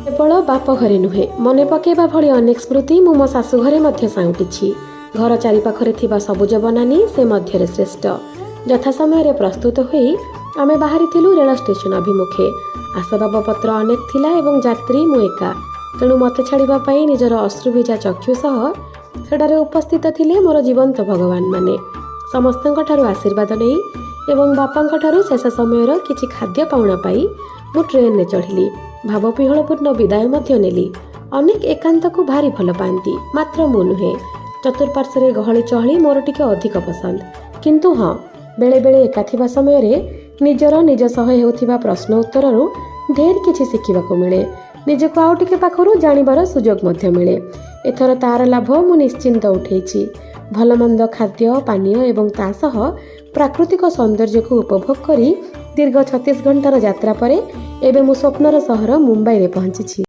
କେବଳ ବାପ ଘରେ ନୁହେଁ, ମନେ ପକାଇବା ଭଳି ଅନେକ ସ୍ମୃତି ମୁଁ ମୋ ଶାଶୁଘରେ ମଧ୍ୟ ସାଉଁଟିଛି। ଘର ଚାରିପାଖରେ ଥିବା ସବୁଜ ବନାନୀ ସେ ମଧ୍ୟରେ ଶ୍ରେଷ୍ଠ। ଯଥା ସମୟରେ ପ୍ରସ୍ତୁତ ହୋଇ ଆମେ ବାହାରିଥିଲୁ ରେଳ ଷ୍ଟେସନ ଅଭିମୁଖେ। ଆସବାବପତ୍ର ଅନେକ ଥିଲା ଏବଂ ଯାତ୍ରୀ ମୁଁ ଏକା। ତେଣୁ ମୋତେ ଛାଡ଼ିବା ପାଇଁ ନିଜର ଅଶ୍ରୁଭିଜା ଚକ୍ଷୁ ସହ ସେଠାରେ ଉପସ୍ଥିତ ଥିଲେ ମୋର ଜୀବନ୍ତ ଭଗବାନମାନେ। ସମସ୍ତଙ୍କଠାରୁ ଆଶୀର୍ବାଦ ନେଇ ଏବଂ ବାପାଙ୍କଠାରୁ ଶେଷ ସମୟର କିଛି ଖାଦ୍ୟ ପାଉଣା ପାଇ ମୁଁ ଟ୍ରେନରେ ଚଢ଼ିଲି। ଭାବବିହ୍ୱଳପୂର୍ଣ୍ଣ ବିଦାୟ ମଧ୍ୟ ନେଲି। ଅନେକ ଏକାନ୍ତକୁ ଭାରି ଭଲ ପାଆନ୍ତି, ମାତ୍ର ମୁଁ ନୁହେଁ। ଚତୁଃପାର୍ଶ୍ୱରେ ଗହଳି ଚହଳି ମୋର ଟିକେ ଅଧିକ ପସନ୍ଦ। କିନ୍ତୁ ହଁ, ବେଳେବେଳେ ଏକା ଥିବା ସମୟରେ ନିଜର ନିଜ ସହ ହେଉଥିବା ପ୍ରଶ୍ନ ଉତ୍ତରରୁ ଢେର କିଛି ଶିଖିବାକୁ ମିଳେ। ନିଜକୁ ଆଉ ଟିକେ ପାଖରୁ ଜାଣିବାର ସୁଯୋଗ ମଧ୍ୟ ମିଳେ। ଏଥର ତାର ଲାଭ ମୁଁ ନିଶ୍ଚିନ୍ତ ଉଠେଇଛି। ଭଲମନ୍ଦ ଖାଦ୍ୟ ପାନୀୟ ଏବଂ ତା ସହ ପ୍ରାକୃତିକ ସୌନ୍ଦର୍ଯ୍ୟକୁ ଉପଭୋଗ କରି ଦୀର୍ଘ 36 ଘଣ୍ଟାର ଯାତ୍ରା ପରେ ଏବେ ମୁଁ ସ୍ୱପ୍ନର ସହର ମୁମ୍ବାଇରେ ପହଞ୍ଚିଛି।